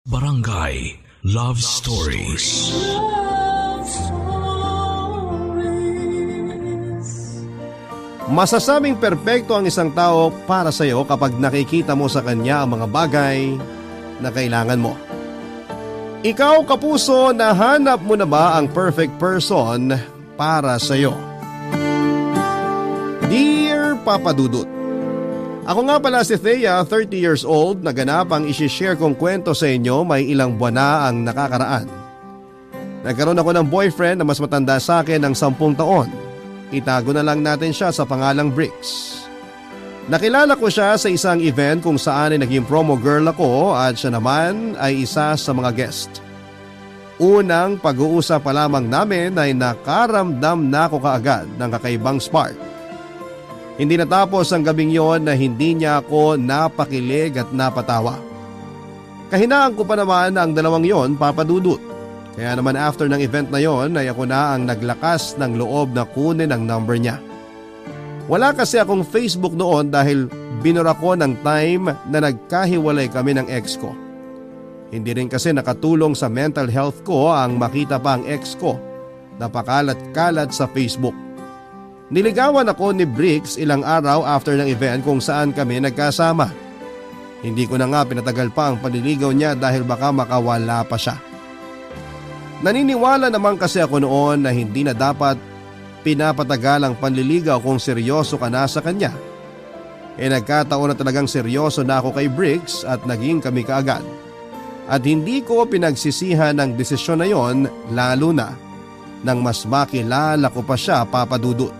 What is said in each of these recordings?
Barangay Love Stories. Love Stories. Masasabing perpekto ang isang tao para sa iyo kapag nakikita mo sa kanya ang mga bagay na kailangan mo. Ikaw, kapuso, nahanap mo na ba ang perfect person para sa iyo? Dear Papa Dudut, ako nga pala si Thea, 30 years old, naganap ang isishare kong kwento sa inyo, may ilang buwan na ang nakakaraan. Nagkaroon ako ng boyfriend na mas matanda sa akin ng 10 taon. Itago na lang natin siya sa pangalang Bricks. Nakilala ko siya sa isang event kung saan ay naging promo girl ako at siya naman ay isa sa mga guest. Unang pag-uusap pa lamang namin ay nakaramdam na ako kaagad ng kakaibang spark. Hindi natapos ang gabing yon na hindi niya ako napakilig at napatawa. Kahinaan ko pa naman ang dalawang yon, Papa Dudut. Kaya naman after ng event na yon ay ako na ang naglakas ng loob na kunin ang number niya. Wala kasi akong Facebook noon dahil binura ko ng time na nagkahiwalay kami ng ex ko. Hindi rin kasi nakatulong sa mental health ko ang makita pa ang ex ko na pakalat-kalat sa Facebook. Niligawan ako ni Bricks ilang araw after ng event kung saan kami nagkasama. Hindi ko na nga pinatagal pa ang panliligaw niya dahil baka makawala pa siya. Naniniwala naman kasi ako noon na hindi na dapat pinapatagal ang panliligaw kung seryoso ka na sa kanya. Nagkataon na talagang seryoso na ako kay Bricks at naging kami kaagad. At hindi ko pinagsisihan ang desisyon na yon, lalo na nang mas makilala ko pa siya, Papa Dudut.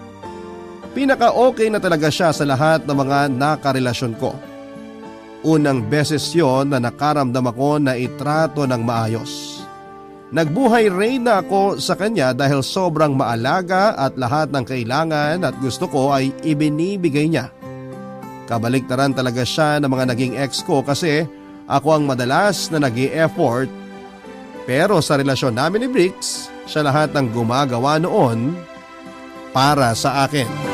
Pinaka-okay na talaga siya sa lahat ng mga nakarelasyon ko. Unang beses yon na nakaramdam ako na itrato ng maayos. Nagbuhay reyna ako sa kanya dahil sobrang maalaga at lahat ng kailangan at gusto ko ay ibinibigay niya. Kabaliktaran talaga siya ng mga naging ex ko kasi ako ang madalas na nag-i-effort. Pero sa relasyon namin ni Bricks, siya lahat ng gumagawa noon para sa akin.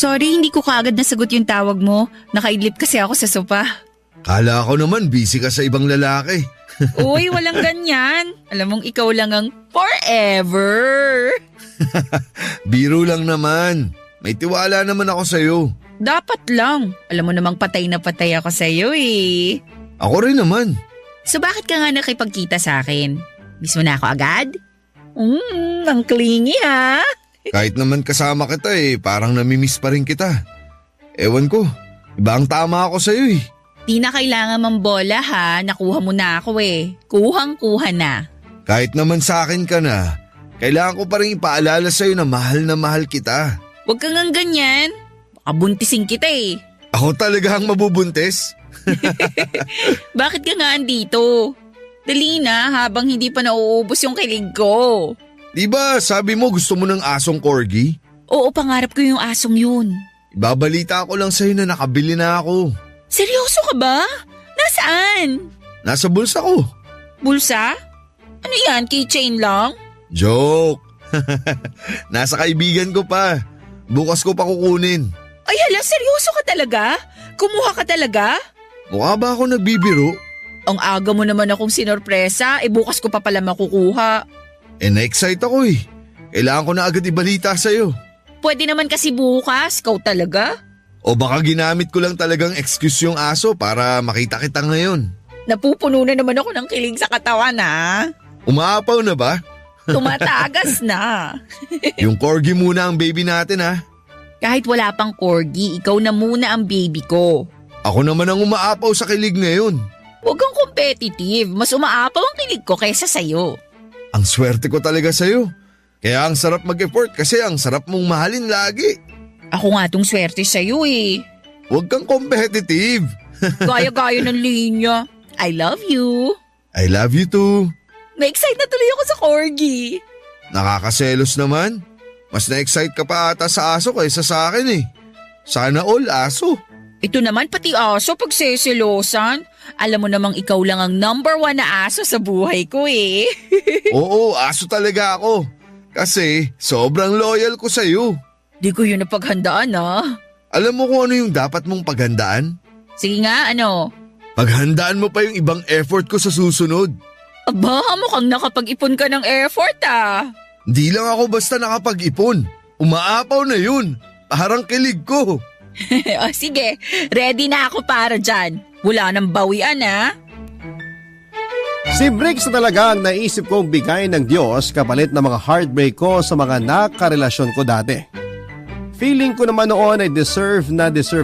Sorry, hindi ko kaagad nasagot yung tawag mo. Nakaidlip kasi ako sa sopa. Kala ko naman busy ka sa ibang lalaki. Uy, walang ganyan. Alam mong ikaw lang ang forever. Biro lang naman. May tiwala naman ako sa'yo. Dapat lang. Alam mo namang patay na patay ako sa'yo eh. Ako rin naman. So bakit ka nga nakipagkita sa akin? Miss mo na ako agad? Ang clingy ha. Kahit naman kasama kita parang namimiss pa rin kita. Ewan ko, iba ang tama ako sa'yo eh. Di na kailangan mambola ha, nakuha mo na ako eh. Kuhang-kuha na. Kahit naman sa akin ka na, kailangan ko pa rin ipaalala sa'yo na mahal kita. Huwag kang ang ganyan. Baka buntisin kita eh. Ako talaga ang mabubuntis? Bakit ka nga andito? Dali na habang hindi pa nauubos yung kilig ko. Diba sabi mo gusto mo ng asong corgi? Oo, pangarap ko yung asong yun. Ibabalita ko lang sa'yo na nakabili na ako. Seryoso ka ba? Nasaan? Nasa bulsa ko. Bulsa? Ano yan, keychain lang? Joke. Nasa kaibigan ko pa. Bukas ko pa kukunin. Ay hala, seryoso ka talaga? Kumuha ka talaga? Mukha ba ako nagbibiro? Ang aga mo naman akong sinorpresa, bukas ko pa pala makukuha. Na-excite ako eh. Kailangan ko na agad ibalita sa'yo. Pwede naman kasi bukas, ikaw talaga? O baka ginamit ko lang talagang excuse yung aso para makita kita ngayon. Napupuno na naman ako ng kilig sa katawan ha. Umaapaw na ba? Tumatagas na. Yung corgi muna ang baby natin ha. Kahit wala pang corgi, ikaw na muna ang baby ko. Ako naman ang umaapaw sa kilig ngayon. Huwag kang competitive, mas umaapaw ang kilig ko kaysa sa'yo. Ang swerte ko talaga sa'yo. Kaya ang sarap mag-effort kasi ang sarap mong mahalin lagi. Ako nga tong swerte sa'yo eh. Huwag kang competitive. Gaya-gaya ng linya. I love you. I love you too. Na-excite na tuloy ako sa corgi. Nakakaselos naman. Mas na-excite ka pa ata sa aso kaysa sa akin eh. Sana all aso. Ito naman pati aso pagseselosan. Alam mo namang ikaw lang ang number 1 na aso sa buhay ko eh. Oo, aso talaga ako. Kasi sobrang loyal ko sa'yo. Di ko yun napaghandaan ah. Alam mo kung ano yung dapat mong paghandaan? Sige nga, ano? Paghandaan mo pa yung ibang effort ko sa susunod. Aba, mukhang nakapag-ipon ka ng effort ah. Hindi lang ako basta nakapag-ipon. Umaapaw na yun. Parang kilig ko. O sige, ready na ako para dyan. Wala nang bawian ah. Si Briggs na talaga ang naisip kong bigay ng Diyos kapalit ng mga heartbreak ko sa mga nakarelasyon ko dati. Feeling ko naman noon ay deserve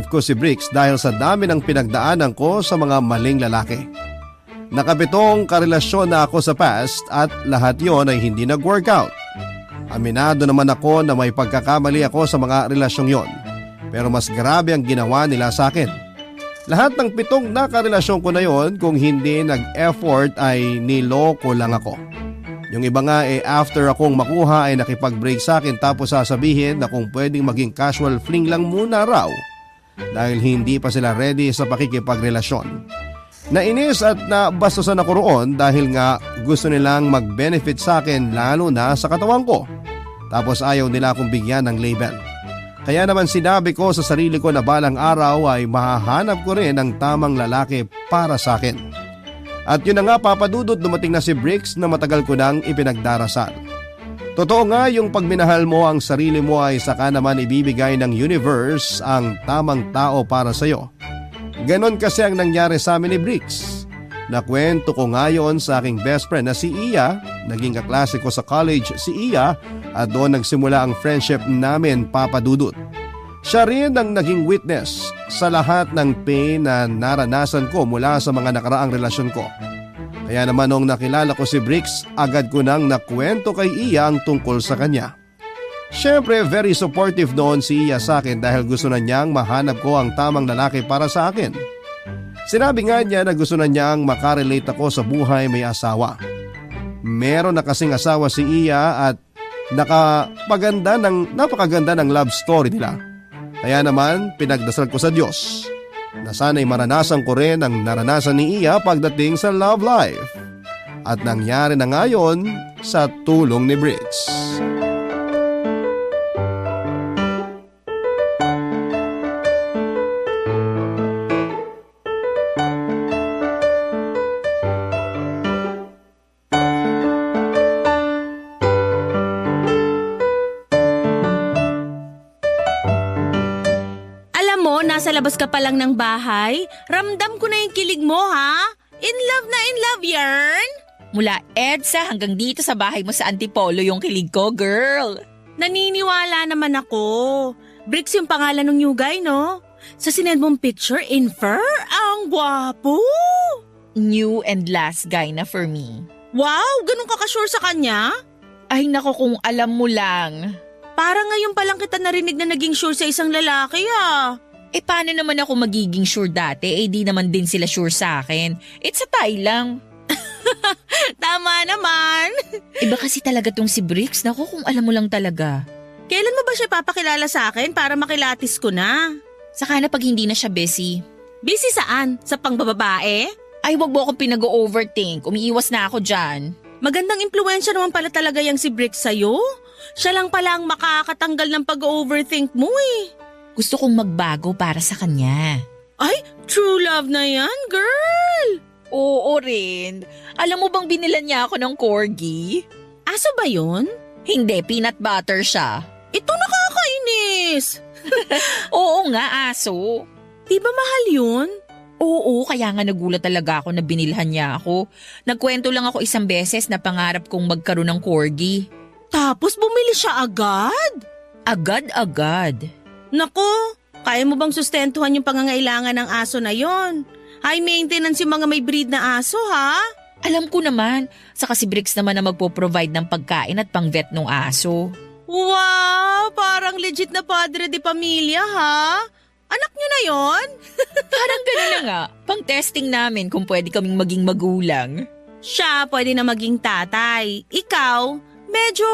ko si Briggs dahil sa dami ng pinagdaanan ko sa mga maling lalaki. Nakapitong karelasyon na ako sa past at lahat yon ay hindi nag-workout. Aminado naman ako na may pagkakamali ako sa mga relasyong yon. Pero mas grabe ang ginawa nila sa akin. Lahat ng 7 nakarelasyon ko na yon kung hindi nag-effort ay niloko lang ako. Yung iba nga after akong makuha ay nakipag-break sa akin tapos sasabihin na kung pwedeng maging casual fling lang muna raw dahil hindi pa sila ready sa pakikipagrelasyon. Nainis at nabastusan ako roon dahil nga gusto nilang mag-benefit sa akin lalo na sa katawan ko. Tapos ayaw nila akong bigyan ng label. Kaya naman sinabi ko sa sarili ko na balang araw ay mahahanap ko rin ang tamang lalaki para sa akin. At yun na nga papadudot dumating na si Briggs na matagal ko nang ipinagdarasal. Totoo nga yung pagminahal mo ang sarili mo ay saka naman ibibigay ng universe ang tamang tao para sa'yo. Ganon kasi ang nangyari sa amin ni Briggs. Nakwento ko ngayon sa aking best friend na si Iya, naging kaklase ko sa college si Iya at doon nagsimula ang friendship namin papadudot. Siya rin ang naging witness sa lahat ng pain na naranasan ko mula sa mga nakaraang relasyon ko. Kaya naman nung nakilala ko si Briggs, agad ko nang nakwento kay Iya ang tungkol sa kanya. Siyempre very supportive noon si Iya sa akin dahil gusto na niyang mahanap ko ang tamang lalaki para sa akin. Sinabi nga niya na gusto na niyang makarelate ako sa buhay may asawa. Meron na kasing asawa si Iya at napakaganda ng love story nila. Kaya naman pinagdasal ko sa Diyos na sana'y maranasan ko rin ang naranasan ni Iya pagdating sa love life. At nangyari na ngayon sa tulong ni Briggs. Nasa labas ka pa lang ng bahay, ramdam ko na yung kilig mo ha? In love, yarn? Mula EDSA hanggang dito sa bahay mo sa Antipolo yung kilig ko, girl. Naniniwala naman ako. Briggs yung pangalan ng new guy, no? Sa sinend mong picture, infer, ang gwapo. New and last guy na for me. Wow, ganun ka ka-sure sa kanya? Ay nako kung alam mo lang. Parang ngayon pa lang kita narinig na naging sure sa isang lalaki ah. Paano naman ako magiging sure dati? Di naman din sila sure sa akin. It's a tie lang. Tama naman. Iba kasi talaga tong si Briggs. Naku, kung alam mo lang talaga. Kailan mo ba siya papakilala sa akin para makilatis ko na? Saka na pag hindi na siya busy. Busy saan? Sa pangbababae? Ay, wag mo akong pinag-overthink. Umiiwas na ako dyan. Magandang impluensya naman pala talaga yung si Briggs sa'yo. Siya lang pala ang makakatanggal ng pag-overthink mo eh. Gusto kong magbago para sa kanya. Ay, true love na yan, girl! Oo rin. Alam mo bang binilan niya ako ng corgi? Aso ba yun? Hindi, peanut butter siya. Ito nakakainis! Oo nga, aso. Di ba mahal yun? Oo, kaya nga nagulat talaga ako na binilhan niya ako. Nagkwento lang ako isang beses na pangarap kong magkaroon ng corgi. Tapos bumili siya agad? Agad-agad. Nako, kaya mo bang sustentuhan yung pangangailangan ng aso na yon? High maintenance yung mga may breed na aso, ha? Alam ko naman, saka si Briggs naman na magpo-provide ng pagkain at pang-vet ng aso. Wow, parang legit na padre de pamilya, ha? Anak niyo na yon? Parang gano'n na nga. Pang-testing namin kung pwede kaming maging magulang. Siya pwede na maging tatay. Ikaw, medyo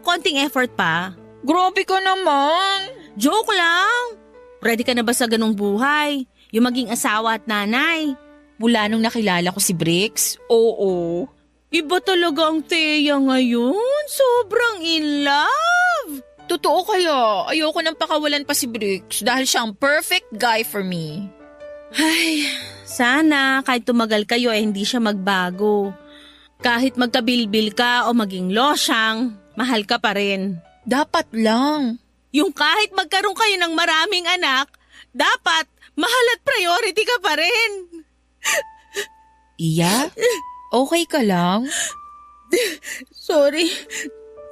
konting effort pa. Grabe ka naman. Joke lang. Ready ka na ba sa ganong buhay? Yung maging asawa at nanay? Mula nung nakilala ko si Bricks, oo. Iba talaga ang Thea ngayon. Sobrang in love. Totoo kaya, ayoko nang pakawalan pa si Bricks dahil siya ang perfect guy for me. Ay, sana kahit tumagal kayo hindi siya magbago. Kahit magkabilbil ka o maging losyang, mahal ka pa rin. Dapat lang. Yung kahit magkaroon kayo ng maraming anak, dapat mahal at priority ka pa rin. Iya? Okay ka lang? Sorry,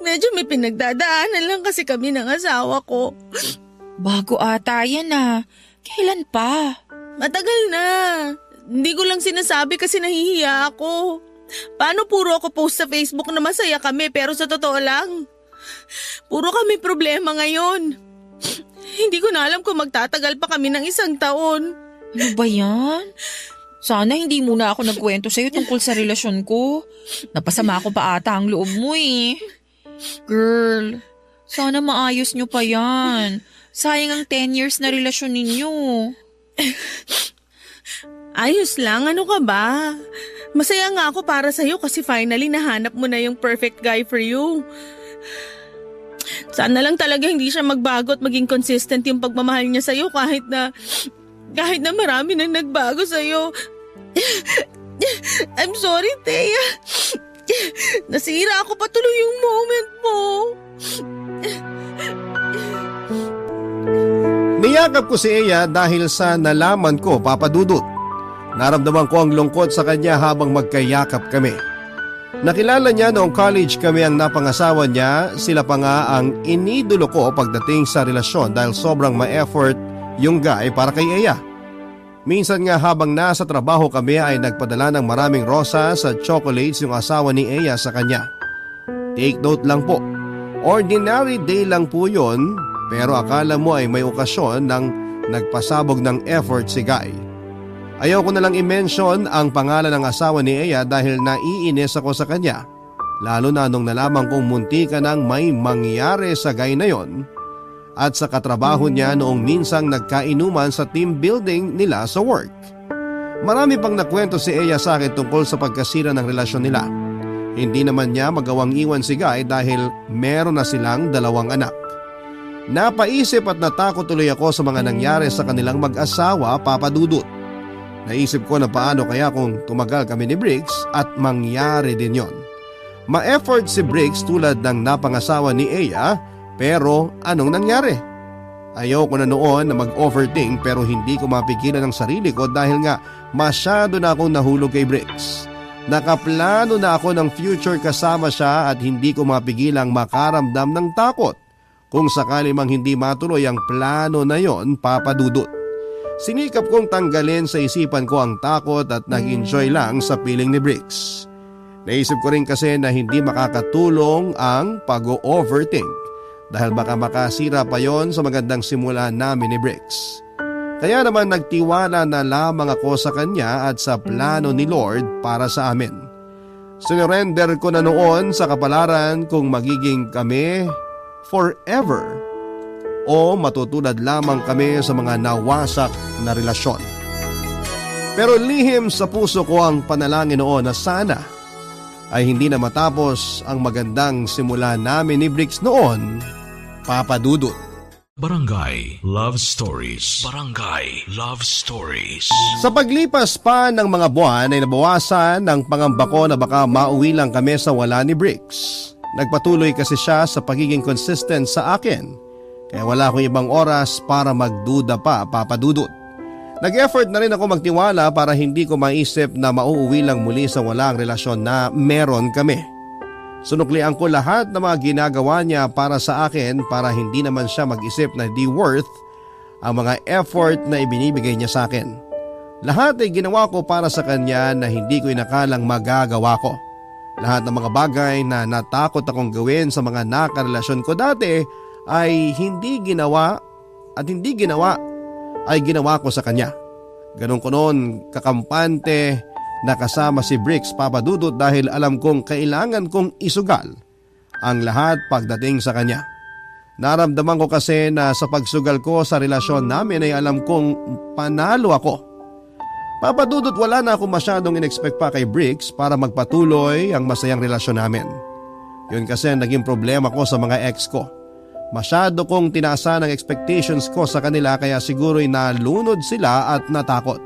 medyo may pinagdadaanan lang kasi kami ng asawa ko. Bago ata yan ah. Kailan pa? Matagal na. Hindi ko lang sinasabi kasi nahihiya ako. Paano puro ako post sa Facebook na masaya kami pero sa totoo lang, puro kami problema ngayon. Hindi ko na alam kung magtatagal pa kami ng 1 taon. Ano ba yan? Sana hindi muna ako nagkwento sa'yo tungkol sa relasyon ko. Napasama ko pa ata ang loob mo eh. Girl, sana maayos nyo pa yan. Sayang ang 10 years na relasyon ninyo. Ayos lang, ano ka ba? Masaya nga ako para sa'yo kasi finally nahanap mo na yung perfect guy for you. Sana lang talaga hindi siya magbago at maging consistent yung pagmamahal niya sa'yo kahit na marami nang nagbago sa'yo. I'm sorry, Thea. Nasira ako patuloy yung moment mo. Niyakap ko si Eya dahil sa nalaman ko, Papa Dudut. Naramdaman ko ang lungkot sa kanya habang magkayakap kami. Nakilala niya noong college kami ang napangasawa niya, sila pa nga ang inidolo ko pagdating sa relasyon dahil sobrang ma-effort yung guy para kay Eya. Minsan nga habang nasa trabaho kami ay nagpadala ng maraming rosas at chocolates yung asawa ni Eya sa kanya. Take note lang po, ordinary day lang po yun pero akala mo ay may okasyon nang nagpasabog ng effort si Guy. Ayaw ko na lang i-mention ang pangalan ng asawa ni Eya dahil naiinis ako sa kanya. Lalo na nung nalaman kong munti ka nang may mangyari sa guy na yon at sa katrabaho niya noong minsang nagkainuman sa team building nila sa work. Marami pang nakwento si Eya sa akin tungkol sa pagkasira ng relasyon nila. Hindi naman niya magawang iwan si Guy dahil meron na silang 2 anak. Napaisip at natakot tuloy ako sa mga nangyari sa kanilang mag-asawa, Papa Dudut. Naisip ko na paano kaya kung tumagal kami ni Briggs at mangyari din yon. Ma-effort si Briggs tulad ng napangasawa ni Eya pero anong nangyari? Ayaw ko na noon na mag-overthink pero hindi ko mapigilan ang sarili ko dahil nga masyado na akong nahulog kay Briggs. Nakaplano na ako ng future kasama siya at hindi ko mapigilang makaramdam ng takot kung sakali mang hindi matuloy ang plano na yon, Papa Dudut. Sinikap kong tanggalin sa isipan ko ang takot at nag-enjoy lang sa piling ni Briggs. Naisip ko rin kasi na hindi makakatulong ang pag-overthink dahil baka makasira pa yon sa magandang simula namin ni Briggs. Kaya naman nagtiwala na lamang ako sa kanya at sa plano ni Lord para sa amin. Sinurrender ko na noon sa kapalaran kung magiging kami forever o matutulad lamang kami sa mga nawasak na relasyon. Pero lihim sa puso ko ang panalangin noon na sana ay hindi na matapos ang magandang simula namin ni Briggs noon, Papa Dudut. Barangay Love Stories. Barangay Love Stories. Sa paglipas pa ng mga buwan ay nabawasan ng pangamba ko na baka mauwi lang kami sa wala ni Briggs. Nagpatuloy kasi siya sa pagiging consistent sa akin. Kaya wala akong ibang oras para magduda pa, Papa Dudut. Nag-effort na rin ako magtiwala para hindi ko maisip na mauuwi lang muli sa walang relasyon na meron kami. Sunuklian ko lahat ng mga ginagawa niya para sa akin para hindi naman siya mag-isip na di worth ang mga effort na ibinibigay niya sa akin. Lahat ay ginawa ko para sa kanya na hindi ko inakalang magagawa ko. Lahat ng mga bagay na natakot akong gawin sa mga nakarelasyon ko dati ay hindi ginawa ay ginawa ko sa kanya. Ganun ko noon kakampante na kasama si Bricks, Papa Dudut, dahil alam kong kailangan kong isugal ang lahat pagdating sa kanya. Naramdaman ko kasi na sa pagsugal ko sa relasyon namin ay alam kong panalo ako. Papa Dudut, wala na ako masyadong in-expect pa kay Bricks para magpatuloy ang masayang relasyon namin. Yun kasi naging problema ko sa mga ex ko. Masyado kong tinaasan ang expectations ko sa kanila kaya siguro'y nalunod sila at natakot.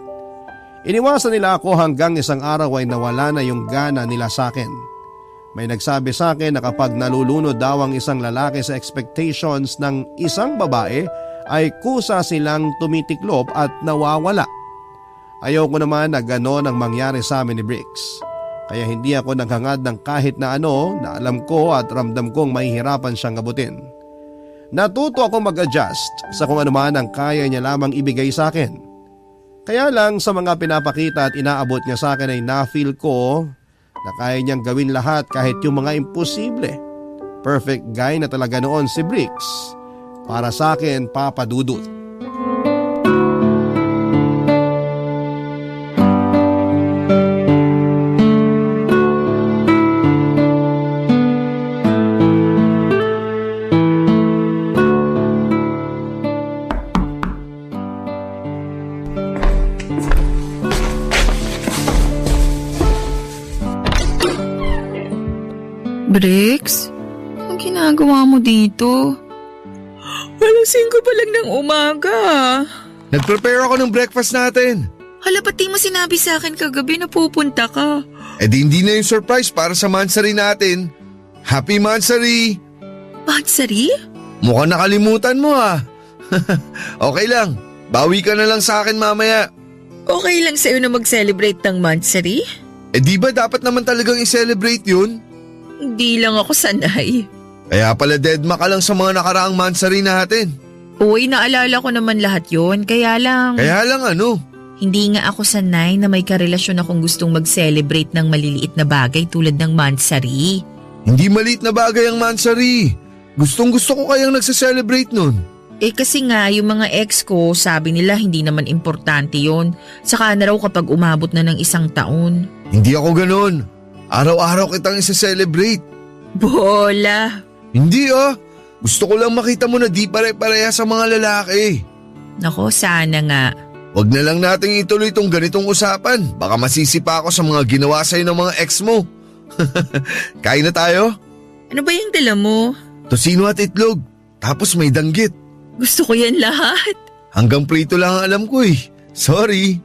Iniwasan nila ako hanggang isang araw ay nawala na yung gana nila sa akin. May nagsabi sa akin na kapag nalulunod daw ang isang lalaki sa expectations ng isang babae ay kusa silang tumitiklop at nawawala. Ayoko naman na gano'n ang mangyari sa amin ni Bricks. Kaya hindi ako naghangad ng kahit na ano na alam ko at ramdam kong mahihirapan siyang abutin. Natuto ako mag-adjust sa kung ano man ang kaya niya lamang ibigay sa akin. Kaya lang sa mga pinapakita at inaabot niya sa akin ay na-feel ko na kaya niyang gawin lahat kahit yung mga imposible. Perfect guy na talaga noon si Bricks. Para sa akin, Papa Dudut. Bricks, anong ginagawa mo dito? Alasing ko pa lang ng umaga. Nag-prepare ako ng breakfast natin. Hala, pati mo sinabi sa akin kagabi na pupunta ka. Eh di hindi na yung surprise para sa mansari natin. Happy mansari! Mansari? Mukhang nakalimutan mo ah. Okay lang, bawi ka na lang sa akin mamaya. Okay lang sa'yo na mag-celebrate ng mansari? Eh di ba dapat naman talagang i-celebrate yun? Hindi lang ako sanay. Kaya pala deadma ka lang sa mga nakaraang mansari natin. Uy, naalala ko naman lahat yon. Kaya lang ano? hindi nga ako sanay na may karelasyon akong gustong mag-celebrate ng maliliit na bagay tulad ng mansari. Hindi maliit na bagay ang mansari. Gustong gusto ko kayang nagsa-celebrate nun. Eh kasi nga yung mga ex ko sabi nila hindi naman importante yon. Saka na raw kapag umabot na ng 1 taon. Hindi ako ganon. Araw-araw kitang isa-celebrate. Bola! Hindi ah. Gusto ko lang makita mo na di pare-pareha sa mga lalaki. Nako, sana nga. Wag na lang nating ituloy itong ganitong usapan. Baka masisipa ako sa mga ginawa sa'yo ng mga ex mo. Kain na tayo? Ano ba yung dala mo? Tosino at itlog. Tapos may danggit. Gusto ko yan lahat. Hanggang prito lang ang alam ko eh. Sorry.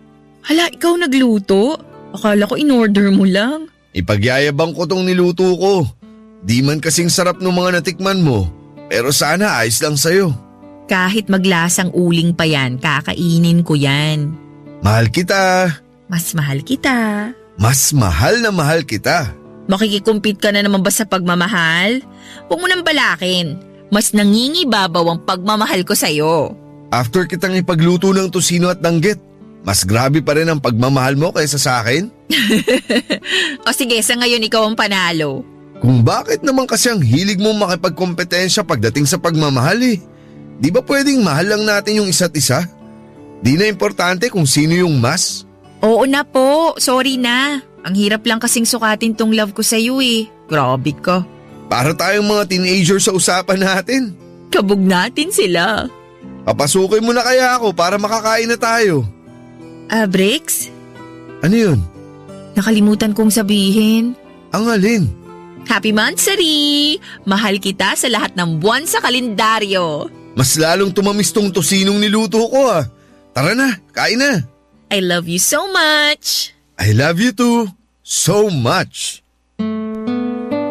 Hala, ikaw nagluto? Akala ko in-order mo lang. Ipagyayabang ko tong niluto ko. Di man kasing sarap ng mga natikman mo. Pero sana ayos lang sa'yo. Kahit maglasang uling pa yan, kakainin ko yan. Mahal kita. Mas mahal kita. Mas mahal na mahal kita. Makikikumpit ka na naman ba sa pagmamahal? Huwag mo nang balakin. Mas nangingibabaw ang pagmamahal ko sa'yo. After kitang ipagluto ng tosino at danggit, mas grabe pa rin ang pagmamahal mo kaysa sa akin? O sige, sa ngayon ikaw ang panalo. Kung bakit naman kasi ang hilig mong makipagkompetensya pagdating sa pagmamahal eh. Di ba pwedeng mahal lang natin yung isa't isa? Di na importante kung sino yung mas? Oo na po, sorry na. Ang hirap lang kasing sukatin tong love ko sa'yo eh. Grabe ka. Para tayong mga teenager sa usapan natin. Kabog natin sila. Papasukin mo na kaya ako para makakain na tayo. Bricks? Ano yun? Nakalimutan kong sabihin. Ang alin? Happy Mansari! Mahal kita sa lahat ng buwan sa kalendaryo. Mas lalong tumamis tong tosinong niluto ko ah. Tara na, kain na. I love you so much. I love you too. So much.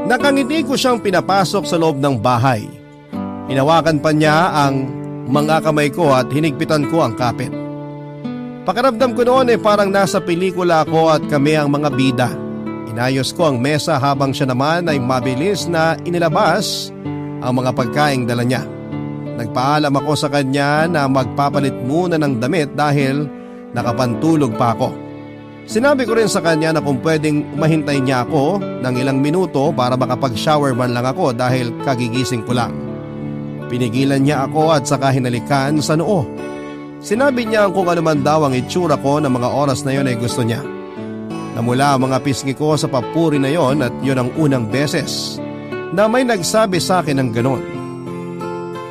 Nakangiti ko siyang pinapasok sa loob ng bahay. Hinawakan pa niya ang mga kamay ko at hinigpitan ko ang kapit. Pakiramdam ko noon ay parang nasa pelikula ako at kami ang mga bida. Inayos ko ang mesa habang siya naman ay mabilis na inilabas ang mga pagkaing dala niya. Nagpaalam ako sa kanya na magpapalit muna ng damit dahil nakapantulog pa ako. Sinabi ko rin sa kanya na kung pwedeng mahintay niya ako ng ilang minuto para makapag-shower man lang ako dahil kagigising ko lang. Pinigilan niya ako at saka hinalikan sa noo. Sinabi niya kung ano man daw ang itsura ko ng mga oras na yon ay gusto niya. Namula ang mga pisngi ko sa papuri na yon at yun ang unang beses na may nagsabi sa akin ng ganon.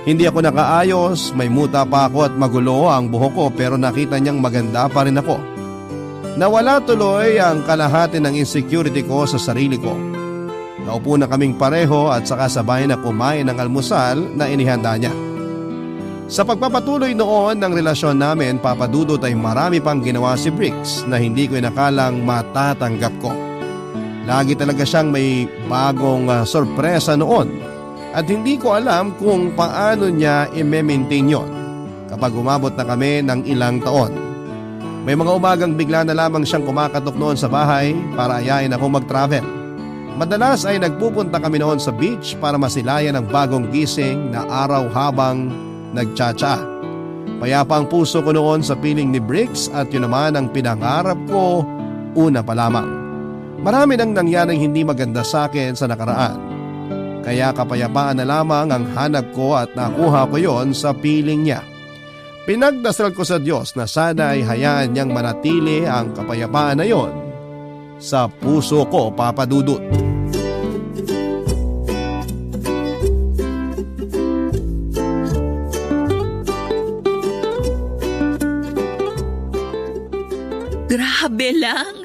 Hindi ako nakaayos, may muta pa ako at magulo ang buhok ko pero nakita niyang maganda pa rin ako. Nawala tuloy ang kalahati ng insecurity ko sa sarili ko. Naupo na kaming pareho at saka sabay na kumain ng almusal na inihanda niya. Sa pagpapatuloy noon ng relasyon namin, Papa Dudut, ay marami pang ginawa si Bricks na hindi ko inakalang matatanggap ko. Lagi talaga siyang may bagong sorpresa noon. At hindi ko alam kung paano niya i-maintain yon kapag umabot na kami ng ilang taon. May mga umagang bigla na lamang siyang kumakatok noon sa bahay para ayain ako mag-travel. Madalas ay nagpupunta kami noon sa beach para masilayan ang bagong gising na araw habang nagtsatsa. Payapa ang puso ko noon sa piling ni Bricks at yun naman ang pinangarap ko una pa lamang. Marami nang nangyaring hindi maganda sa akin sa nakaraan. Kaya kapayapaan na lamang ang hanap ko at nakuha ko yon sa piling niya. Pinagdasal ko sa Diyos na sana ay hayaan niyang manatili ang kapayapaan na yon sa puso ko, Papa Dudut. Grabe lang.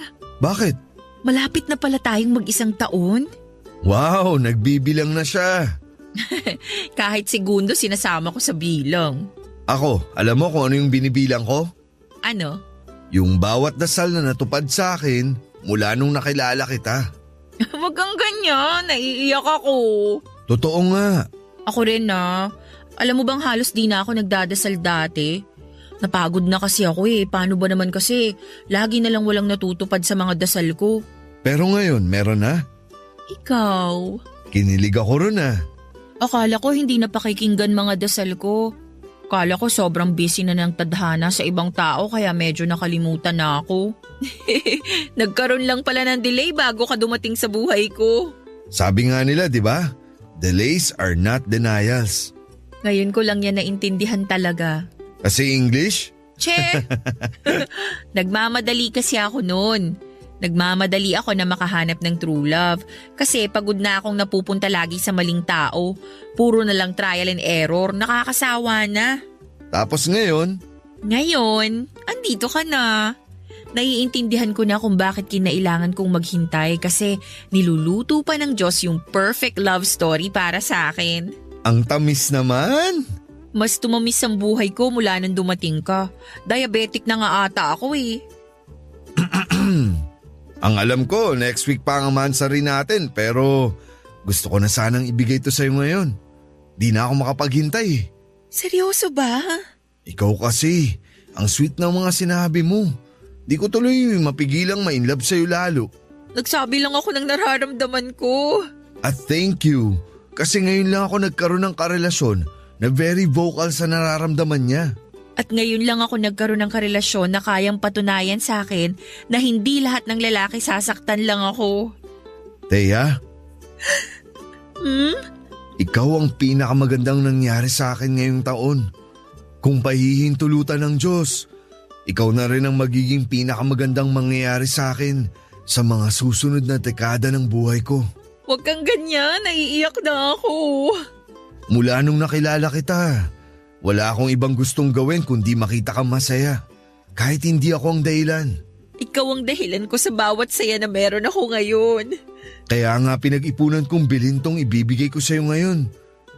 Bakit? Malapit na pala tayong mag-isang taon. Wow, nagbibilang na siya. Kahit segundo sinasama ko sa bilang. Ako, alam mo kung ano yung binibilang ko? Ano? Yung bawat dasal na natupad sa akin mula nung nakilala kita. Wag kang ganyan, naiiyak ako. Totoo nga. Ako rin na. Alam mo bang halos di na ako nagdadasal dati? Napagod na kasi ako Paano ba naman kasi lagi na lang walang natutupad sa mga dasal ko. Pero ngayon, meron na. Ikaw? Kinilig ako ron Akala ko hindi na pakikinggan mga dasal ko. Akala ko sobrang busy na ng tadhana sa ibang tao kaya medyo nakalimutan na ako. Nagkaroon lang pala ng delay bago ka dumating sa buhay ko. Sabi nga nila, di ba? Delays are not denials. Ngayon ko lang yan naintindihan talaga. Kasi English? Che! Nagmamadali kasi ako noon. Nagmamadali ako na makahanap ng true love kasi pagod na akong napupunta lagi sa maling tao. Puro na lang trial and error, nakakasawa na. Tapos ngayon? Ngayon, andito ka na. Naiintindihan ko na kung bakit kinailangan kong maghintay kasi niluluto pa ng Diyos yung perfect love story para sa akin. Ang tamis naman. Mas tumamis ang buhay ko mula nang dumating ka. Diabetic na nga ata ako Ang alam ko, next week pa ang mansari natin pero gusto ko na sanang ibigay ito sa'yo ngayon. Di na ako makapaghintay. Seryoso ba? Ikaw kasi, ang sweet ng mga sinabi mo. Di ko tuloy mapigilang ma-inlove sa'yo lalo. Nagsabi lang ako ng nararamdaman ko. At thank you, kasi ngayon lang ako nagkaroon ng karelasyon na very vocal sa nararamdaman niya. At ngayon lang ako nagkaroon ng karelasyon na kayang patunayan sa akin na hindi lahat ng lalaki sasaktan lang ako. Thea? Ikaw ang pinakamagandang nangyari sa akin ngayong taon. Kung pahihintulutan ng Diyos, ikaw na rin ang magiging pinakamagandang mangyayari sa akin sa mga susunod na dekada ng buhay ko. Huwag kang ganyan, naiiyak na ako. Mula nung nakilala kita, wala akong ibang gustong gawin kundi makita kang masaya. Kahit hindi ako ang dahilan. Ikaw ang dahilan ko sa bawat saya na meron ako ngayon. Kaya nga pinag-ipunan kong bilhin tong ibibigay ko sa'yo ngayon.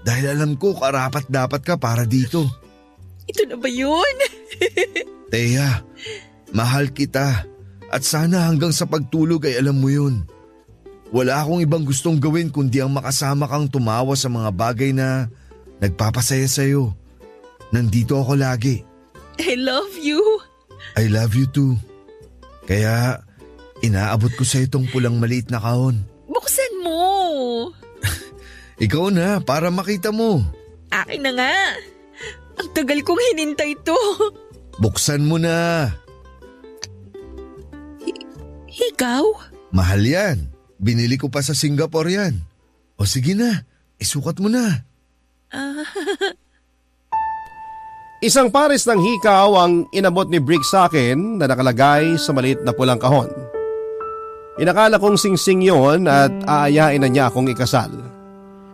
Dahil alam ko karapat dapat ka para dito. Ito na ba yun? Thea, mahal kita. At sana hanggang sa pagtulog ay alam mo yun. Wala akong ibang gustong gawin kundi ang makasama kang tumawa sa mga bagay na nagpapasaya sa'yo. Nandito ako lagi. I love you. I love you too. Kaya inaabot ko sa itong pulang maliit na kahon. Buksan mo. Ikaw na para makita mo. Akin na nga. Ang tagal kong hinintay to. Buksan mo na. Ikaw? Mahal yan. Binili ko pa sa Singapore yan. O sige na, isukat mo na. Isang pares ng hikaw ang inabot ni Brick sa akin na nakalagay sa maliit na pulang kahon. Inakala kong singsing yon at aayain na niya akong ikasal.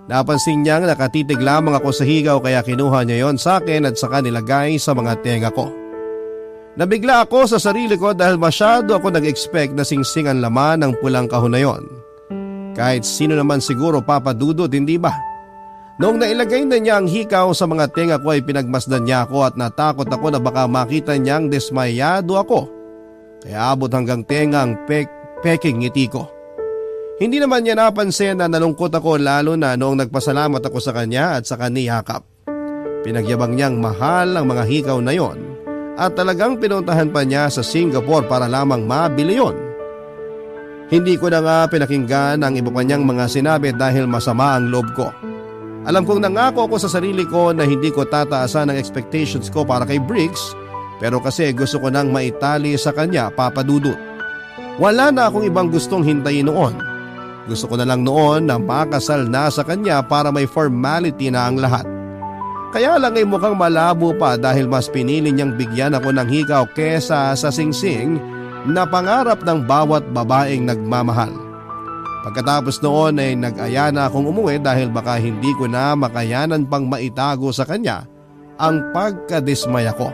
Napansin niyang nakatitig lamang ako sa higaw kaya kinuha niya yon sa akin at saka nilagay sa mga tenga ko. Nabigla ako sa sarili ko dahil masyado ako nag-expect na singsing ang laman ng pulang kahon na yon. Kahit sino naman siguro papadudod, hindi ba? Noong nailagay na niya ang hikaw sa mga tenga ko ay pinagmasdan niya ako at natakot ako na baka makita niyang desmayado ako. Kaya abot hanggang tenga ang peking ngiti ko. Hindi naman niya napansin na nalungkot ako lalo na noong nagpasalamat ako sa kanya at sa kaniyakap. Pinagyabang niyang mahal ang mga hikaw na yon at talagang pinuntahan pa niya sa Singapore para lamang mabili yon. Hindi ko na nga pinakinggan ang iba pa niyang mga sinabi dahil masama ang loob ko. Alam kong nangako ako sa sarili ko na hindi ko tataasan ang expectations ko para kay Briggs, pero kasi gusto ko nang maitali sa kanya, Papa Dudut. Wala na akong ibang gustong hintayin noon. Gusto ko na lang noon na makasal na sa kanya para may formality na ang lahat. Kaya lang ay mukhang malabo pa dahil mas pinili niyang bigyan ako ng hikaw kesa sa singsing na pangarap ng bawat babaeng nagmamahal. Pagkatapos noon ay nag-aya na akong umuwi dahil baka hindi ko na makayanan pang maitago sa kanya ang pagkadismaya ko.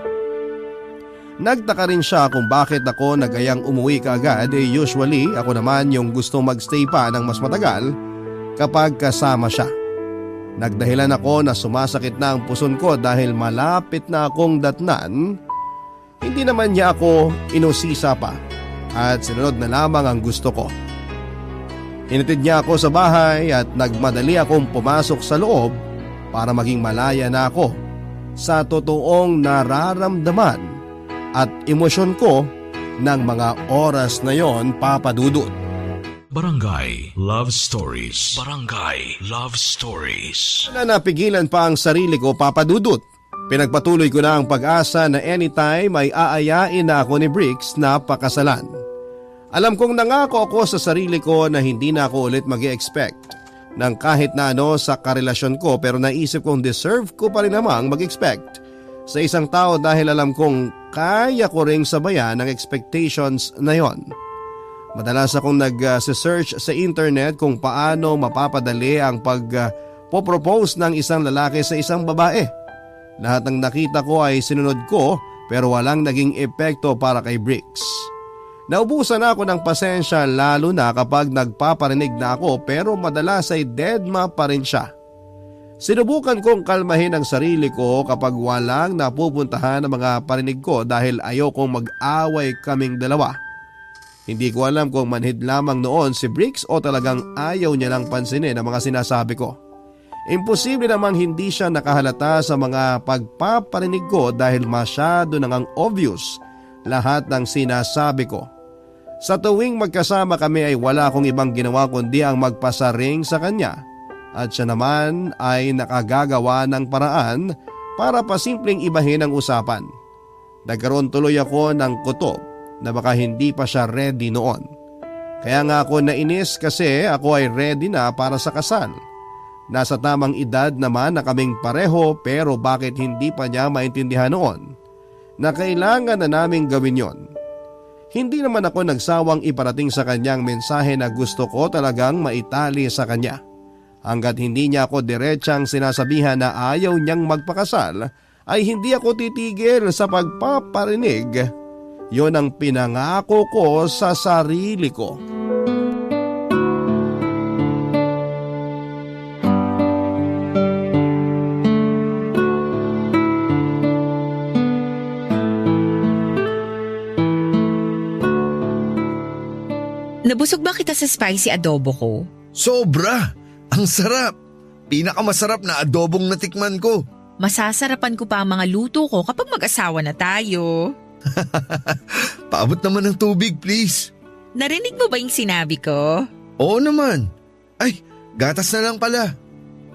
Nagtaka rin siya kung bakit ako nag-ayang umuwi kaagad, usually ako naman yung gustong magstay pa ng mas matagal kapag kasama siya. Nagdahilan ako na sumasakit na ang puson ko dahil malapit na akong datnan. Hindi naman niya ako inusisa pa at sinunod na lamang ang gusto ko. Hinatid niya ako sa bahay at nagmadali akong pumasok sa loob para maging malaya na ako sa totoong nararamdaman at emosyon ko ng mga oras na yon, Papa Dudut. Barangay Love Stories. Barangay Love Stories. Na napigilan pa ang sarili ko, Papa Dudut. Pinagpatuloy ko na ang pag-asa na anytime ay aayain na ako ni Briggs na pakasalan. Alam kong nangako ako sa sarili ko na hindi na ako ulit mag-expect ng kahit na ano sa karelasyon ko, pero naisip kong deserve ko pa rin namang mag-expect sa isang tao dahil alam kong kaya ko ring sabayan ang expectations na yon. Madalas akong nag-search sa internet kung paano mapapadali ang pag-propose ng isang lalaki sa isang babae. Lahat ng nakita ko ay sinunod ko pero walang naging epekto para kay Briggs. Naubusan ako ng pasensya lalo na kapag nagpaparinig na ako pero madalas ay deadma pa rin siya. Sinubukan kong kalmahin ang sarili ko kapag walang napupuntahan ng mga parinig ko dahil ayokong mag-away kaming dalawa. Hindi ko alam kung manhid lamang noon si Briggs o talagang ayaw niya lang pansinin ang mga sinasabi ko. Imposible namang hindi siya nakahalata sa mga pagpaparinig ko dahil masyado nang ang obvious lahat ng sinasabi ko. Sa tuwing magkasama kami ay wala akong ibang ginawa kundi ang magpasaring sa kanya at siya naman ay nakagagawa ng paraan para pasimpleng ibahin ang usapan. Nagkaroon tuloy ako ng kutob na baka hindi pa siya ready noon. Kaya nga ako nainis kasi ako ay ready na para sa kasal. Nasa tamang edad naman na kaming pareho pero bakit hindi pa niya maintindihan noon na kailangan na naming gawin yon. Hindi naman ako nagsawang iparating sa kanyang mensahe na gusto ko talagang maitali sa kanya. Hanggat hindi niya ako diretsang sinasabihan na ayaw niyang magpakasal ay hindi ako titigil sa pagpaparinig. Yon ang pinangako ko sa sarili ko. Nabusog ba kita sa spicy adobo ko? Sobra! Ang sarap! Pinakamasarap na adobong natikman ko. Masasarapan ko pa ang mga luto ko kapag mag-asawa na tayo. Paabot naman ng tubig, please. Narinig mo ba yung sinabi ko? Oo naman. Ay, gatas na lang pala.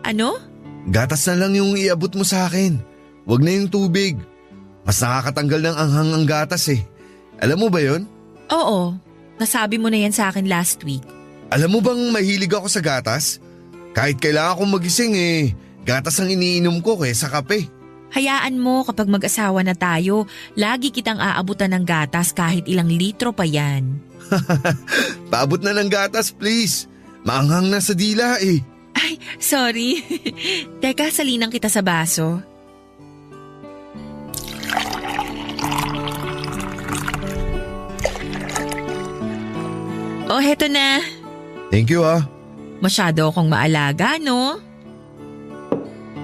Ano? Gatas na lang yung iabot mo sa akin. Huwag na yung tubig. Mas nakakatanggal ng anghang ang gatas eh. Alam mo ba yon? Oo, nasabi mo na yan sa akin last week. Alam mo bang mahilig ako sa gatas? Kahit kailangan kong magising gatas ang iniinom ko kaysa kape. Hayaan mo kapag mag-asawa na tayo, lagi kitang aabutan ng gatas kahit ilang litro pa yan. Paabot na ng gatas please. Maanghang na sa dila eh. Ay, sorry. Teka, salinang kita sa baso. Oh, heto na. Thank you ah. Masyado akong maalaga, no?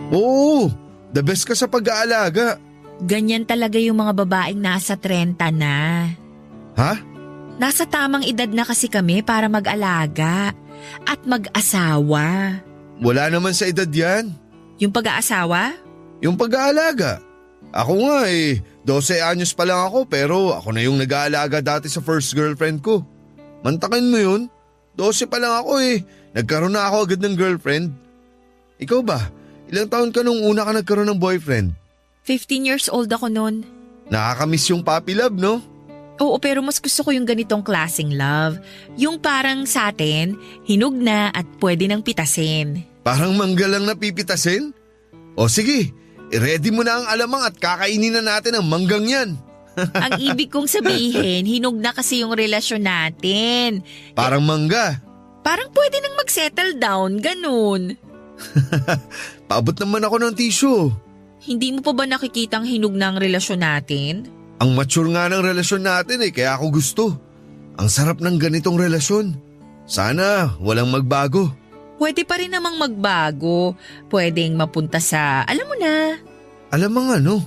Oo, the best ka sa pag-aalaga. Ganyan talaga yung mga babaeng nasa 30 na. Ha? Nasa tamang edad na kasi kami para mag-alaga at mag-asawa. Wala naman sa edad yan. Yung pag-aasawa? Yung pag-aalaga. Ako nga 12 anyos pa lang ako pero ako na yung nag-aalaga dati sa first girlfriend ko. Mantakin mo yun, 12 pa lang ako Nagkaroon na ako agad ng girlfriend. Ikaw ba? Ilang taon ka nung una ka nagkaroon ng boyfriend? 15 years old ako noon. Nakakamiss yung puppy love, no? Oo, pero mas gusto ko yung ganitong klaseng love. Yung parang sa atin, hinog na at pwede nang pitasin. Parang mangga lang napipitasin? O sige, i-ready mo na ang alamang at kakainin na natin ang manggang yan. Ang ibig kong sabihin, hinog na kasi yung relasyon natin. Parang mangga. Parang pwede nang mag-settle down, ganun. Paabot naman ako ng tissue. Hindi mo pa ba nakikitang hinog na ang relasyon natin? Ang mature nga ng relasyon natin kaya ako gusto. Ang sarap ng ganitong relasyon. Sana walang magbago. Pwede pa rin namang magbago. Pwedeng mapunta sa, alam mo na. Alam mo nga no?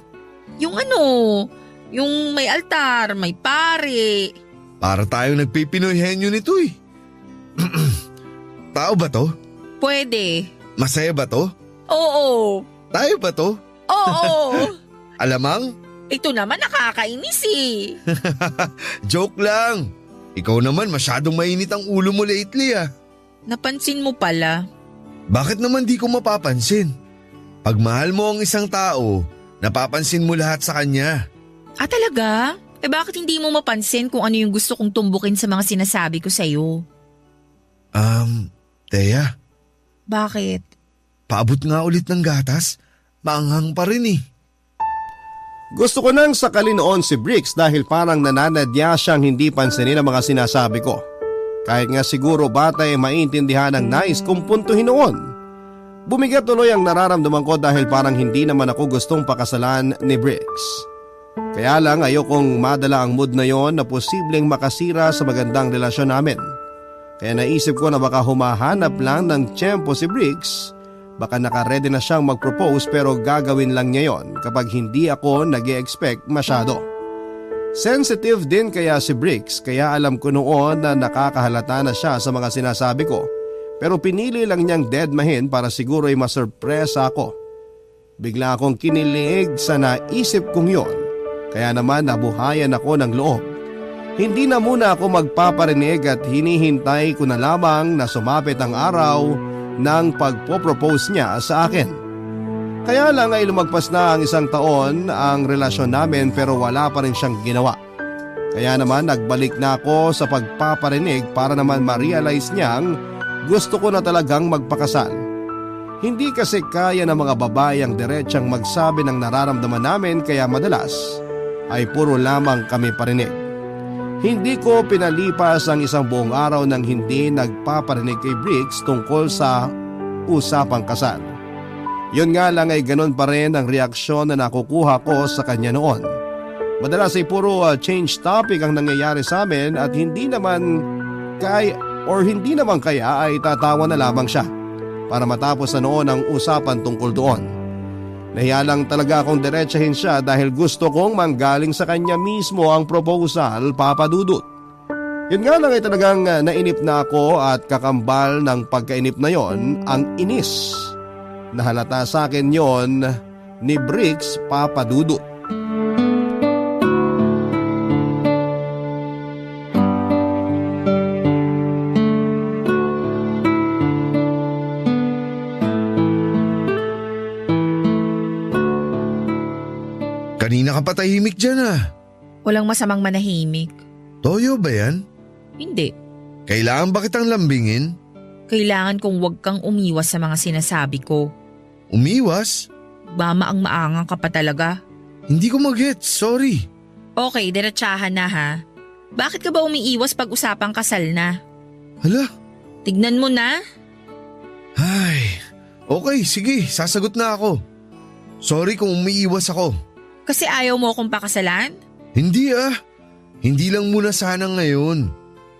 Yung may altar, may pare. Para tayong nagpipinoy henyo nito Tao ba to? Pwede. Masaya ba to? Oo. Tayo ba to? Oo. Alamang? Ito naman nakakainis Joke lang. Ikaw naman masyadong mainit ang ulo mo lately Napansin mo pala. Bakit naman di ko mapapansin? Pag mahal mo ang isang tao, napapansin mo lahat sa kanya. Ah, talaga? Bakit hindi mo mapansin kung ano yung gusto kong tumbukin sa mga sinasabi ko sa'yo? Thea, Bakit? paabot nga ulit ng gatas. Maanghang pa rin Gusto ko nang sakalin noon si Bricks dahil parang nananadya siyang hindi pansinin ang mga sinasabi ko. Kahit nga siguro bata maintindihan ang nais kong puntuhin noon. Bumigat tuloy ang nararamdaman ko dahil parang hindi naman ako gustong pakasalan ni Bricks. Kaya lang ayokong madala ang mood na yon na posibleng makasira sa magandang relasyon namin. Kaya naisip ko na baka humahanap lang ng tiyempo si Bricks. Baka nakaredy na siyang mag-propose pero gagawin lang niya yon kapag hindi ako nag-e-expect masyado. Sensitive din kaya si Bricks kaya alam ko noon na nakakahalata na siya sa mga sinasabi ko. Pero pinili lang niyang deadmahin para siguro ay masurpresa ako. Bigla akong kinilig sa naisip kong yon. Kaya naman nabuhayan ako ng loob. Hindi na muna ako magpaparinig at hinihintay ko na lamang na sumapit ang araw ng pagpo-propose niya sa akin. Kaya lang ay lumagpas na ang 1 taon ang relasyon namin pero wala pa rin siyang ginawa. Kaya naman nagbalik na ako sa pagpaparinig para naman ma-realize niyang gusto ko na talagang magpakasal. Hindi kasi kaya ng mga babae ang diretsyang magsabi ng nararamdaman namin kaya madalas ay puro lamang kami parinig. Hindi ko pinalipas ang 1 buong araw nang hindi nagpaparinig kay Bricks tungkol sa usapang kasal. Yun nga lang ay ganun pa rin ang reaksyon na nakukuha ko sa kanya noon. Madalas ay puro change topic ang nangyayari sa amin at hindi naman kaya ay tatawa na lamang siya para matapos na noon ang usapan tungkol doon. Nahiya lang talaga akong diretsahin siya dahil gusto kong manggaling sa kanya mismo ang proposal, Papa Dudut. Yun nga lang ay talagang nainip na ako at kakambal ng pagkainip na yon ang inis. Nahalata sa akin yon ni Bricks, Papa Dudut. Kanina ka pa tahimik dyan Walang masamang manahimik. Toyo ba yan? Hindi. Kailangan ba kitang lambingin? Kailangan kong wag kang umiwas sa mga sinasabi ko. Umiwas? Mamaang-maangang ka pa talaga. Hindi ko mag-gets, sorry. Okay, diretsahan na ha. Bakit ka ba umiiwas pag usapang kasal na? Hala? Tignan mo na. Ay, okay, sige, sasagot na ako. Sorry kung umiiwas ako. Kasi ayaw mo akong pakasalan? Hindi ah. Hindi lang muna sana ngayon.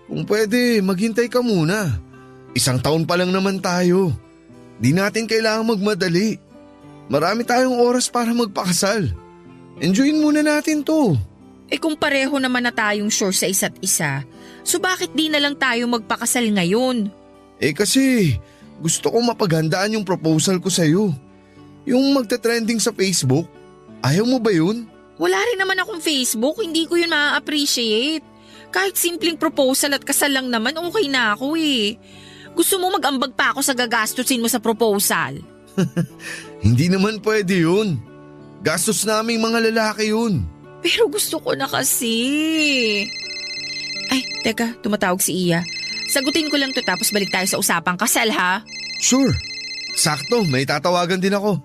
Kung pwede, maghintay ka muna. 1 taon pa lang naman tayo. Di natin kailangang magmadali. Marami tayong oras para magpakasal. Enjoyin muna natin to. Eh kung pareho naman na tayong sure sa isa't isa, so bakit di na lang tayo magpakasal ngayon? Eh kasi gusto ko mapaghandaan yung proposal ko sa'yo. Yung magta-trending sa Facebook. Ayaw mo ba yun? Wala rin naman akong Facebook, hindi ko yun ma-appreciate. Kahit simpleng proposal at kasal lang naman, okay na ako eh. Gusto mo mag-ambag pa ako sa gagastusin mo sa proposal? Hindi naman pwede yun. Gastos naming mga lalaki yun. Pero gusto ko na kasi. Ay, teka, tumatawag si Iya. Sagutin ko lang to tapos balik tayo sa usapang kasal ha? Sure. Sakto, may tatawagan din ako.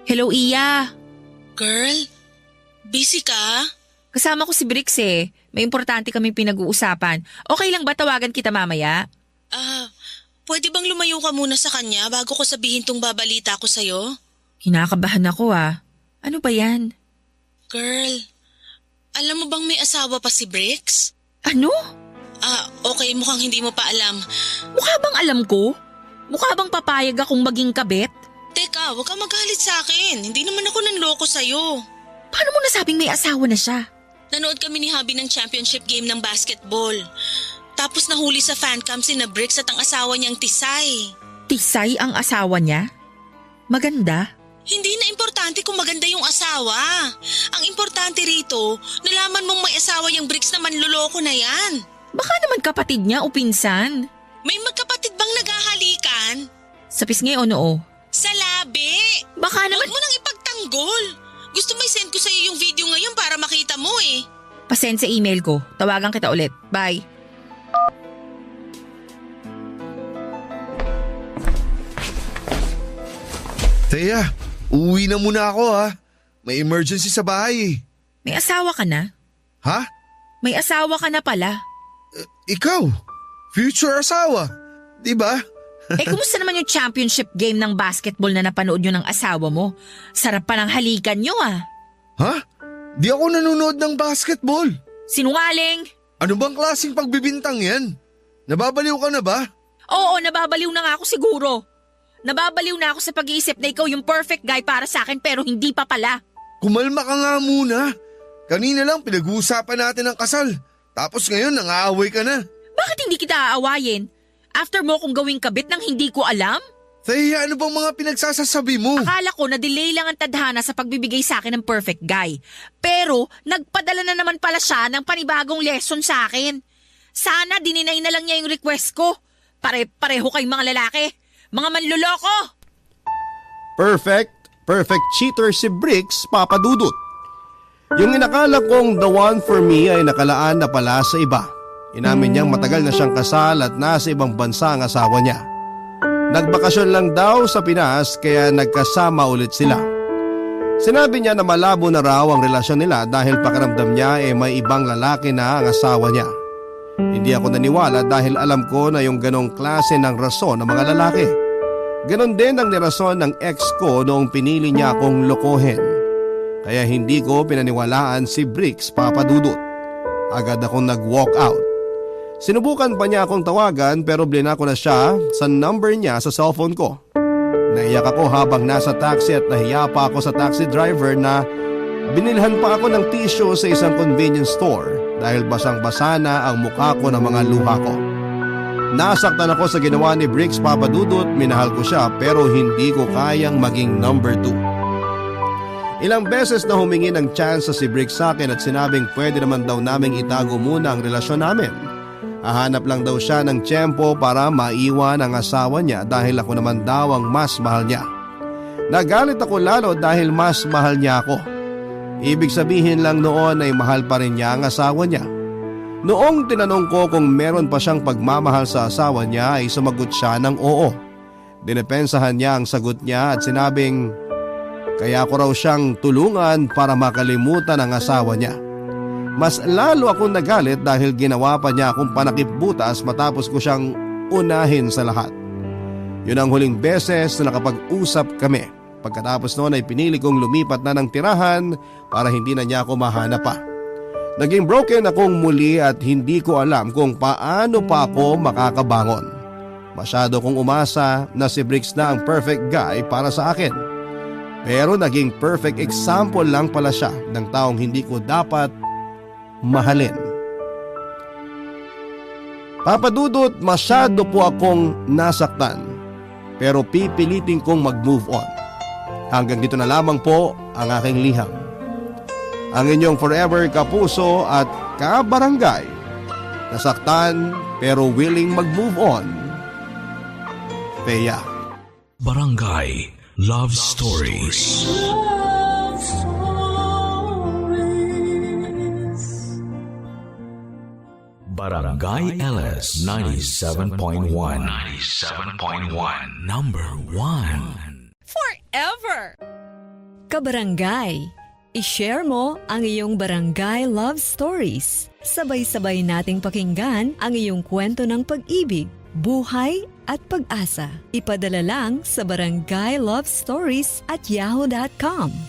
Hello, Iya. Girl, busy ka? Kasama ko si Brix eh. May importante kaming pinag-uusapan. Okay lang ba tawagan kita mamaya? Pwede bang lumayo ka muna sa kanya bago ko sabihin tong babalita ko sa'yo? Kinakabahan ako ah. Ano ba yan? Girl, alam mo bang may asawa pa si Brix? Ano? Okay, mukhang hindi mo pa alam. Mukha bang alam ko? Mukha bang papayag akong maging kabit? Teka, huwag kang magalit sa akin. Hindi naman ako nanloko sa'yo. Paano mo nasabing may asawa na siya? Nanood kami ni Habi ng championship game ng basketball. Tapos nahuli sa fancam si na Brix at ang asawa niyang Tisay. Tisay ang asawa niya? Maganda? Hindi na importante kung maganda yung asawa. Ang importante rito, nalaman mong may asawa yung Brix na manloloko na yan. Baka naman kapatid niya o pinsan. May magkapatid bang naghahalikan? Sa pisngi o noo? Sa labi! Baka naman... Huwag mo nang ipagtanggol. Gusto mo i-send ko sa'yo yung video ngayon para makita mo eh. Pasend sa email ko. Tawagan kita ulit. Bye. Teya, uwi na muna ako ha. May emergency sa bahay eh. May asawa ka na? Ha? May asawa ka na pala. Ikaw? Future asawa? Diba? Eh kumusta naman yung championship game ng basketball na napanood nyo ng asawa mo? Sarap pa ng halikan nyo ah. Ha? Di ako nanonood ng basketball. Sinungaling! Ano bang klaseng pagbibintang yan? Nababaliw ka na ba? Oo, nababaliw na nga ako siguro. Nababaliw na ako sa pag-iisip na ikaw yung perfect guy para sa akin pero hindi pa pala. Kumalma ka nga muna. Kanina lang pinag-uusapan natin ang kasal. Tapos ngayon nangaaway ka na. Bakit hindi kita aawayin? After mo kong gawing kabit nang hindi ko alam? Teya, ano bang mga pinagsasasabi mo? Akala ko na delay lang ang tadhana sa pagbibigay sa akin ng perfect guy. Pero nagpadala na naman pala siya ng panibagong lesson sa akin. Sana dininay na lang niya yung request ko. Pare-pareho kayong mga lalaki. Mga manluloko! Perfect cheater si Brix, Papa Dudut. Yung inakala kong the one for me ay nakalaan na pala sa iba. Inamin niyang matagal na siyang kasal at nasa ibang bansa ang asawa niya. Nagbakasyon lang daw sa Pinas kaya nagkasama ulit sila. Sinabi niya na malabo na raw ang relasyon nila dahil pakiramdam niya may ibang lalaki na ang asawa niya. Hindi ako naniwala dahil alam ko na yung ganong klase ng rason ng mga lalaki. Ganon din ang nirason ng ex ko noong pinili niya akong lokohin. Kaya hindi ko pinaniwalaan si Brix, Papa Dudut. Agad akong nag-walk out. Sinubukan pa niya akong tawagan pero blinako na siya sa number niya sa cellphone ko. Naiyak ako habang nasa taxi at nahiya pa ako sa taxi driver na binilhan pa ako ng tissue sa isang convenience store dahil basang-basa na ang mukha ko ng mga luha ko. Nasaktan ako sa ginawa ni Brix, Papa Dudut. Minahal ko siya pero hindi ko kayang maging number 2. Ilang beses na humingi ng chance si Brix sa akin at sinabing pwede naman daw naming itago muna ang relasyon namin. Hahanap lang daw siya ng tiyempo para maiwan ang asawa niya dahil ako naman daw ang mas mahal niya. Nagalit ako lalo dahil mas mahal niya ako. Ibig sabihin lang noon ay mahal pa rin niya ang asawa niya. Noong tinanong ko kung meron pa siyang pagmamahal sa asawa niya ay sumagot siya ng oo. Dinepensahan niya ang sagot niya at sinabing kaya ko raw siyang tulungan para makalimutan ang asawa niya. Mas lalo akong nagalit dahil ginawa pa niya akong panakipbutas matapos ko siyang unahin sa lahat. Yun ang huling beses na nakapag-usap kami. Pagkatapos noon ay pinili kong lumipat na ng tirahan para hindi na niya ako mahanap pa. Naging broken akong muli at hindi ko alam kung paano pa ako makakabangon. Masyado kong umasa na si Bricks na ang perfect guy para sa akin. Pero naging perfect example lang pala siya ng taong hindi ko dapat mahalin. Papa Dudut, masyado po akong nasaktan. Pero pipilitin kong mag-move on. Hanggang dito na lamang po ang aking liham. Ang inyong forever kapuso at kabarangay. Nasaktan pero willing mag-move on. Thea. Barangay Love Stories. Barangay LS 97.1. 97.1. Number 1. Forever! Kabarangay, i-share mo ang iyong barangay love stories. Sabay-sabay nating pakinggan ang iyong kwento ng pag-ibig, buhay at pag-asa. Ipadala lang sa barangaylovestories@yahoo.com.